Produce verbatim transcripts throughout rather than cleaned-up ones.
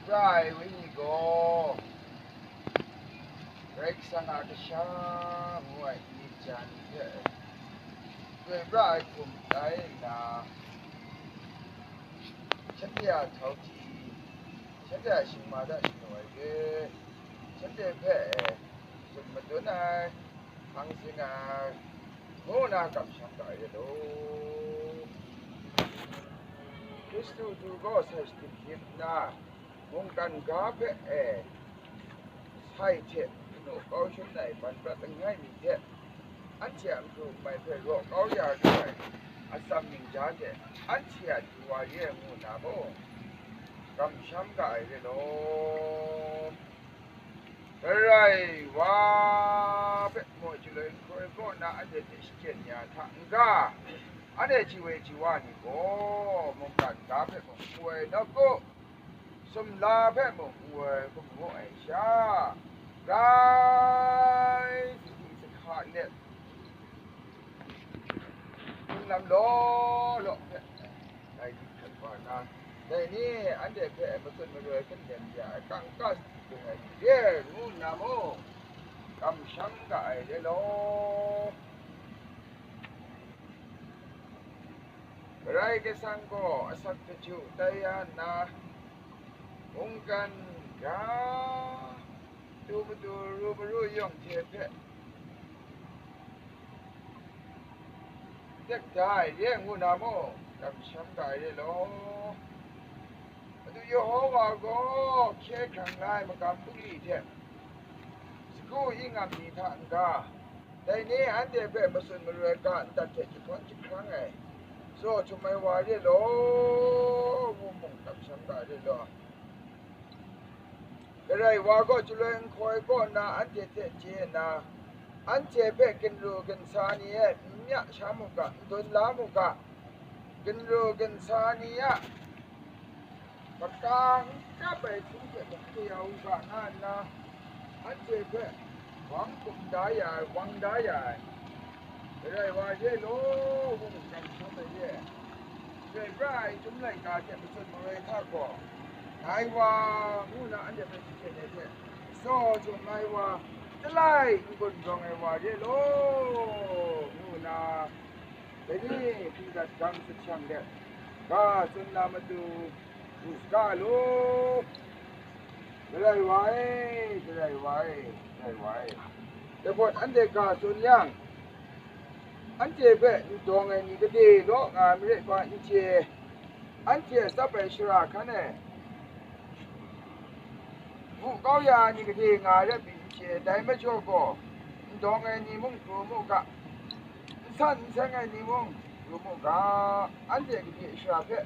Bra ai wenyi gaw, Karai Kasang a kasha ngu ai myit ja ni hte, chyoi pra ai hkum tai nna, shanhte a htau hti, shanhte a shingma hta shanu ai hte, shanhte hpe tsun madun ai, hpang sing ai, ngu nna kamsham ga ai re law. Hkristu du gaw sai shadip hkyip nna, mungkan ga hpe e sai hte hkanu kau shangun ai man prat langai mi hte, anhte a matu mai hpe raw kau ya lu ai atsam ningja hte anhte a du wa ye ngu nna mung, kamsham ga ai re law. Karai wa hpe moi chyaloi nhtoi kaw na anhte hte shachyen ya hta n-ga, anhte ji woi ji wa ni gaw mungkan ga hpe mung n woi nawku, sumla hpe mung n woi hkum ngu ai sha, grai sahti sahka let, hpung lam law law hpe, dai ni hkrat wa na, dai ni anhte hpe matsun maroi hkan nem ya ai kangka sadi tung ai ni re ngu nna mung, kamsham ga ai re law. Karai Kasang gaw asak hpaju tai ya nna, mungkan ga, tu matu ru maru yawng hte hpe tek da ai re ngu na mung, kamsham ga ai re law. Madu Yehowa gaw hkye hkrang la ai magam bungli hte sagu ingam ni hta n-ga, dai ni anhte hpe matsun maroi ga ndat hte jahprawn jahprang ai, tsaw htum ai wa re law, ngu mung kamsham ga ai re law. Karai wa gaw chyaloi nhtoi kaw na anhte hte chye nna, anhte hpe ginru ginsa ni e n ya sha mu ga, n dun la mu ga, ginru ginsa ni a maka n kap ai htum hte mung kaya u ga nga nna, anhte hpe wang kum da ya ai, wang da ya ai, Karai wa re law, ngu mung kamsham ai re. Chyoi pra ai chyum laika hte matsun maroi hta gaw, ngai wa, ngu na anhte hpe shachyen ai hte, tsaw htum ai wa, chyalai n-gun rawng ai wa re law, ngu na, dai ni hpyi dat gang sut shang let, ga tsun na matu, du saga lu. Galai wa e, galai wa e, galai wa e. Dai hpawt anhte ga tsun yang, anhte hpe n dawng ai ni gade law nga ai marit hpa n chye, anhte a tsap ai shara hkan e bu kau ya ai ni gade nga ai rai pyi n chye, dai majaw gaw, n dawng ai ni mung pru mu ga, n san n seng ai ni mung pru mu ga, anhte gade shara hpe,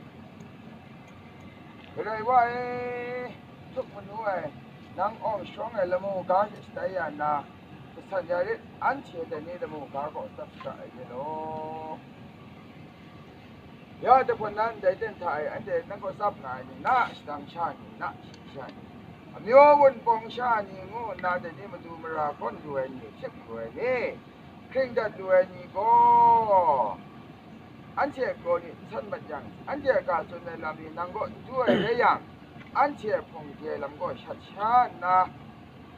Galai wa e, htuk manu ai, nang awng sharawng ai lamu ga hte shatai ya nna, kasan ya rit, anhte dai ni lamu ga gaw tsap saga ai re law. Ya dai hpawt nan dai ten hta e anhte nang kaw tsap nga ai ni, na shadang sha ni, na shayi sha ni, amyu wunpawng sha ni ngu nna dai ni matu mara hkawn lu ai ni, hkyep lu ai ni, hkring dat lu ai ni gaw, anhte a kraw ni n san mat yang, anhte a ga tsun ai lam ni nang kaw n du ai rai yang, anhte a hpawng de ai lam gaw shat sha nna,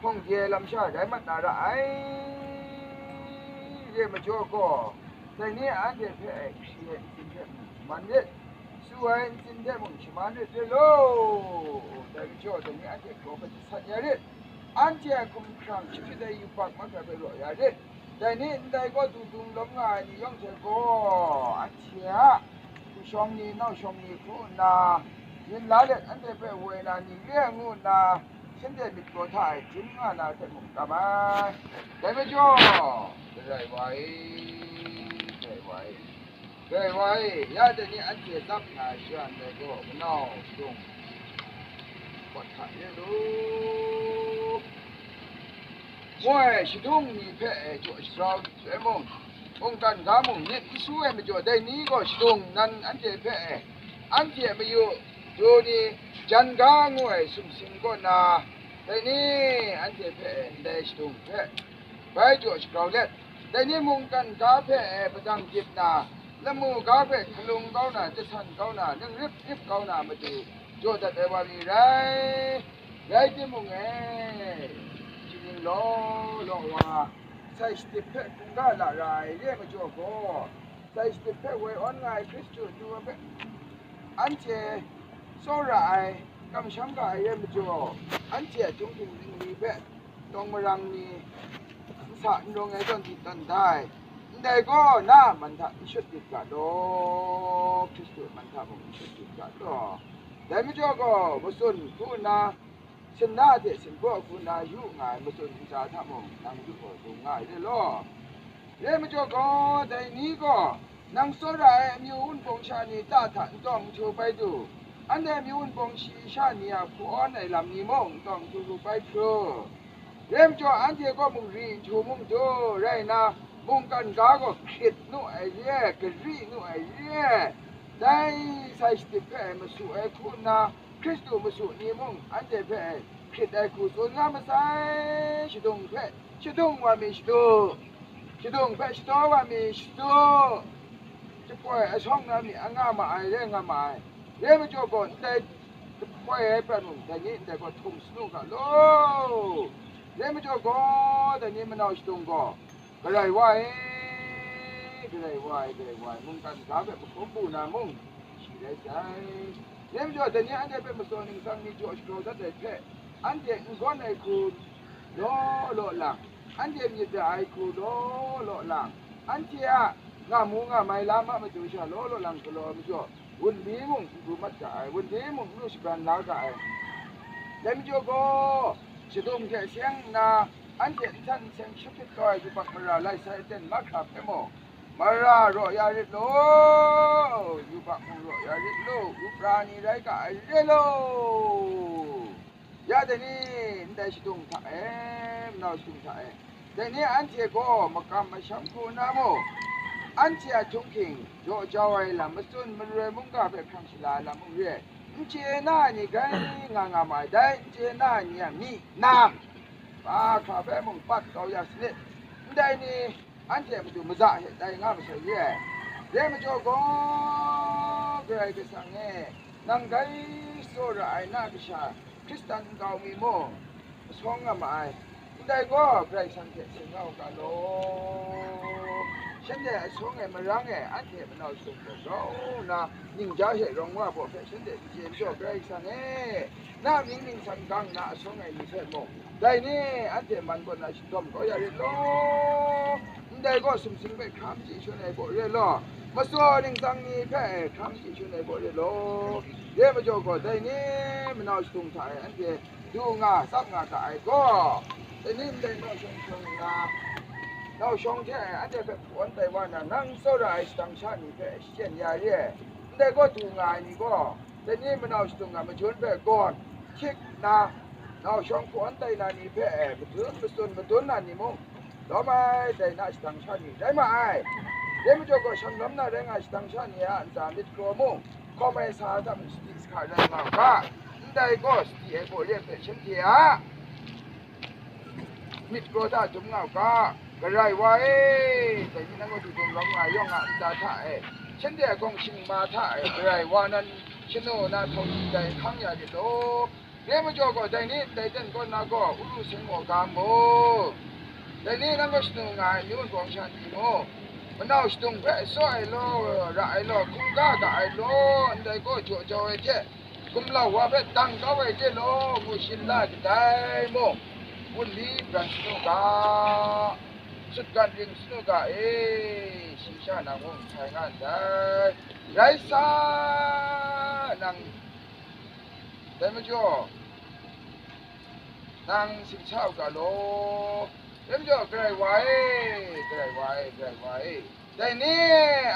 hpawng de ai lam sha rai mat na ra ai, re majaw gaw, dai ni anhte hpe ai hkri ai ntsin hte mung shaman rit, su ai ntsin hte mung shaman rit re law, dai majaw dai ni anhte a kraw hpe jasan ya rit, anhte a hkumhkrang shahkrit ai yubak mahkra hpe raw ya rit. Dai ni ndai gaw du dung lawm nga ai ni yawng hte gaw, anhte a hku shawng ni, nau shawng ni hku nna, yin la let anhte hpe woi na ni re ai ngu nna, shanhte myit gaw hta e jum nga na hte mung tam ai. Dai majaw, Karai wa e, Karai wa e, Karai wa e, ya dai ni anhte tsap nga ai shara ndai gaw, manau shadung kawt hta re lu. Moi, shadung ni hpe e jaw shagrau ai mung, mungkan ga mung myit n su ai majaw, dai ni gaw shadung nan anhte hpe e, anhte a mayu du ni, jan ga ngu ai sumsing kaw na, dai ni anhte hpe e ndai shadung hpe bai jaw shagrau let, dai ni mungkan ga hpe e padang gyip na, lamu ga hpe hkalung kau na, jasan kau na, ningryip ryip kau na matu, jaw dat ai wa mi rai, rai timung e, kaning law law wa, sai shadip hpe hkungga la ra ai re ai majaw gaw, sai shadip hpe woi awn nga ai Hkristu du ai hpe, anhte tsawra ai, kamsham ga ai re ai majaw, anhte a htunghking zingli hpe tawng marang ni nsa n rawng ai zawn di tawn da ai. Ndai gaw na a man hta n shut lit ga law, Hkristu a man hta mung n shut lit ga law. Dai majaw gaw, matsun hku nna, sinna hte sinbaw hku nna yu nga ai matsun ntsa hta mung nang yu gaw dung nga ai re law. Re ai majaw gaw, dai ni gaw, nang tsawra ai amyu wunpawng sha ni ta hta n tawng n htu bai du, anhte amyu wunpawng shayi sha ni a hku awn ai lam ni mung n tawng n htu bai hpru. Re ai majaw, anhte gaw mung ri n htu mung du, rai nna, mungkan ga gaw hkrit nu ai re, gari nu ai re, dai sai shadip hpe masu ai hku nna, Hkristu masu ni mung anhte hpe hkrit ai hku tsun nga masai, shadung hpe shadung wa mi shadu, shadung hpe shadaw wa mi shadu, jahpoi asawng na mi a nga ma ai, rai nga ma ai. Re ai majaw gaw, ndai jahpoi ai prat mung, dai ni ndai gaw htum sanu ga law. Re ai majaw gaw, dai ni manau shadung gaw, Karai wa e, karai wa e, karai wa e, mungkan ga hpe mahkum bu na mung, shi rai sai. Re ai majaw, dai ni anhte hpe matsaw ningsang ni jaw shagrau dat ai hpe, anhte n gawn ai hku law law lang, anhte myit ra ai hku law law lang, anhte a nga mu nga mai lam a matu sha law law lang galaw ai majaw, wunli mung n pru mat ga ai, wunli mung n lu shabran la ga ai. Dai majaw gaw, shadum hte seng nna, anhte nhtan nhseng shapit kau ai yubak mara lai sai aten mahkra hpe mung, mara raw ya rit law, yubak mung raw ya rit law, upra ni rai ga ai re law. Ya dai ni, ndai shadung hta e, manau shadung hta e, dai ni anhte gaw makam masham hku nna mung, anhte a htunghking jaw jau ai lam, matsun maroi mungga hpe hkrang shala ai lam mung re, n chye na ai ni grai nga nga ma ai, dai n chye na ai ni a myi nam, ba hkra bai mung pat kau ya sanit. Ndai ni anhte a matu maza hte tai nga masai re ai. Re ai majaw gaw, Karai Kasang e, nang grai tsawra ai na kasha Hkristan nkau mi mung, asawng nga ma ai. Ndai gaw, Karai Kasang hte seng nga u ga law. Shanhte asawng e marang e, anhte manau shadung hpe grau nna, ningja hte rawng wa baw hpe shanhte n chye majaw, Karai Kasang e, na mying ningsang gang na asawng ai ni hpe mung, dai ni anhte man kaw na shadawm kau ya rit law. Ndai gaw sumsing hpe hkram chye shun ai baw re law, matsaw ningsang ni hpe hkram chye shun ai baw re law. Re ai majaw gaw, dai ni manau shadung hta e anhte du nga, tsap nga ga ai gaw, dai ni ndai nau shawng shawng nna, nau shawng hte anhte hpe hpawn tai wa na, nang tsawra ai shadang sha ni hpe shachyen ya re ai. Ndai gaw du nga ai ni gaw, dai ni manau shadung a majun hpe gawn hkyik nna, nau shawng hpawn tai na ni hpe e, madun matsun madun na ni mung, lawm ai, dai na shadang sha ni rai ma ai. Dai majaw gaw, shanglawm na rai nga ai shadang sha ni a ntsa myit kraw mung, hkawm ai sa hta mung sadi sahka rai nga u ga, ndai gaw sadi ai baw re ai hpe shanhte a myit kraw hta dum nga u ga, Karai wa e, dai ni nang gaw du dum lawm nga ai yawng nga ntsa hta e, shanhte a gawng shingma hta e, Karai wa nan shanu na htawng dai hkang ya rit law. Re ai majaw gaw, dai ni ndai ten kaw na gaw, Uru seng maw ga mung, dai ni nang gaw shanu nga ai myu nbawng sha ni mung, manau shadung hpe tsaw ai law, ra ai law, hkungga ga ai law, ndai gaw jaw jau ai hte, gumlau wa hpe dang kau ai hte law, ngu shin la kadai mung, wunli bran sanu ga, sutgan ring sanu ga e, shi sha na mung htai nga ndai. Rai sa, nang dai majaw, nang sing sa u ga law. Dai majaw, Karai wa e, Karai wa e, Karai wa e, dai ni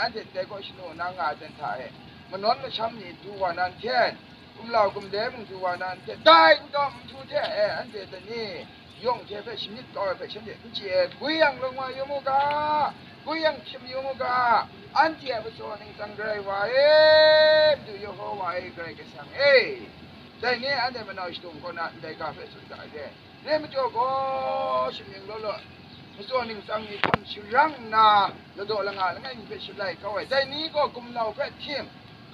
anhte ndai kaw shanu na nga ai ten hta e, manawn masham ni du wa na nhten, gumlau gumde mung du wa na nhten, dai n tawng nhtu hte e, anhte dai ni yawng hte hpe shamyit kau ai hpe shanhte n chye ai, gwi yang lawng wa yu mu ga, gwi yang hkyim yu mu ga, anhte a matsaw ningsang Karai wa e, Madu Yehowa e, Karai Kasang e, dai ni anhte manau shadung kaw na ndai ga hpe tsun ga ai re. Re ai majaw gaw, shamying law law, matsaw ningsang ni hpang sharang nna, ladaw langa langai mi hpe shalai kau ai, dai ni gaw gumlau hpe htim,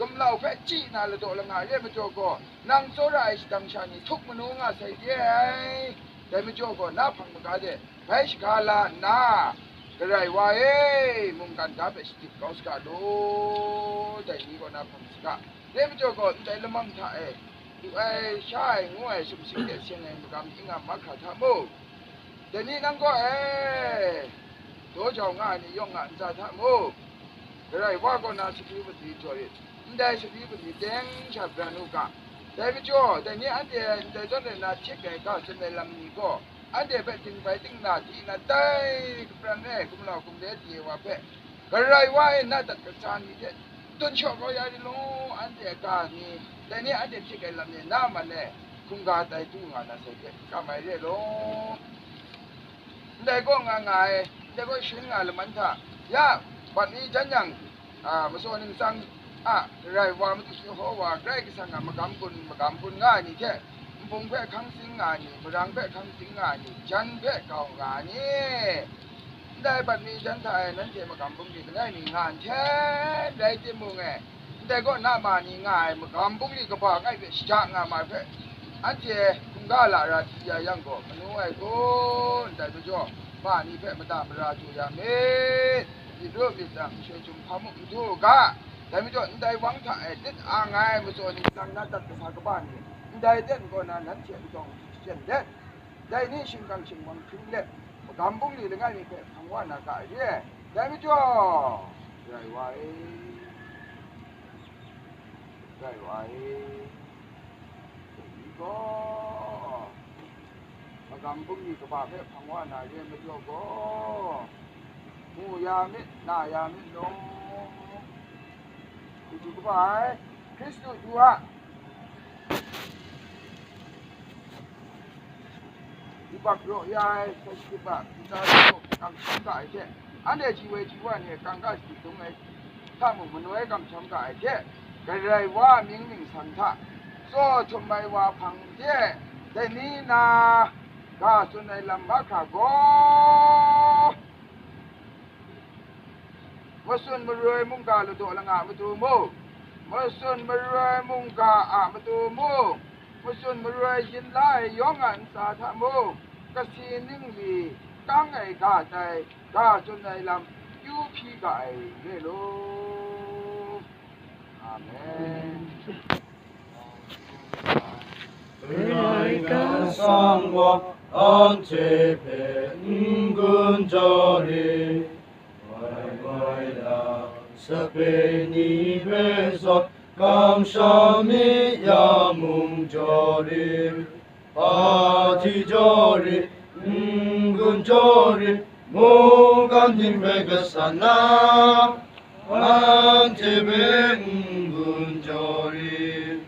gumlau hpe chyi na ladaw langa re ai majaw gaw, nang tsawra ai shadang sha ni htuk manu nga sai re ai. Dai majaw gaw, na hpang maga de bai shaga la nna, Karai wa e, mungkan ga hpe shadip kau saga law, dai ni gaw na hpang saga. Dai majaw gaw, ndai lamang hta e lu ai, sha ai, ngu ai, sumsing de seng ai magam, ing a mahkra hta mu. Dai ni nang gaw e, daw jau nga ai ni yawng a ntsa hta mu. Karai wa kaw na sabi mali jaw rit, ndai sabi mali teng sha bran u ga. Dai majaw, dai ni anhte ndai zawn rai na htik ai ga tsun ai lam ni gaw, anhte hpe ting bai ting na, di na tai kapran e, gumlau gumle di ai wa hpe, Karai wa e na dat kasa ni hte tun shaw kau ya rit law, anhte a ga ni, dai ni anhte htik ai lam ni na man e hkungga tai du nga na sai hte, kam ai re law. Ndai gaw nga nga ai, ndai gaw sharin nga laman hta, ya, bat ni jan yang, a, matsaw ningsang a, Karai wa Madu Yehowa Karai Kasang a magam gun, magam gun nga ai ni hte, nbung hpe hkang sing nga ai ni, marang hpe hkang sing nga ai ni, jan hpe kau nga ai ni, ndai bat ni jan hta e nanhte magam bungli langai mi nga nhten rai timung e, ndai kaw na ma ni nga ai magam bungli kaba ngai hpe shaja nga ma ai hpe, anhte hkungga lara di ya yang gaw, manu ai kun, ndai majaw ma ni hpe mada mara jaw ya myit, myit ru myit dang, shoi chyum hpa muk n du u ga. Dai majaw, ndai wang hta e lit ang ai matsaw ni, nang na dat kasa kaba ni, ndai ten kaw na nanhte n tawng shachyen let, dai ni shingkang shingwang hkring let, magam bungli langai mi hpe hpang wa na ga ai re. Dai majaw, Karai wa e, Karai wa e, dai ni gaw magam bungli kaba hpe hpang wa na re ai majaw gaw, mu ya myit, na ya myit law. Hkristu kaba ai, Hkristu du a, yubak raw ya ai, Hkristu a ntsa hta mung kamsham ga ai hte, anhte ji woi ji wa ni kangka shadung ai hta mung manoi kamsham ga ai hte, Karai wa mying ningsang hta tsaw htum ai wa hpang de, dai ni na ga tsun ai lam mahkra gaw, matsun maroi mungga ladaw langa a matu mung, matsun maroi mungga a matu mung, matsun maroi yin la ai yawng a ntsa hta mung, kasi ningli kang ai ga tai, ga tsun ai lam kyu hpyi ga ai re law. Amen. Karai Kasang gaw anhte hpe n-gun jaw rit, wai wai la sape ni hpe zawn kamsham mi ya mung jaw rit, hpaji jaw rit, n-gun jaw rit, mungkan ting hpe kasan na, anhte hpe n-gun jaw rit.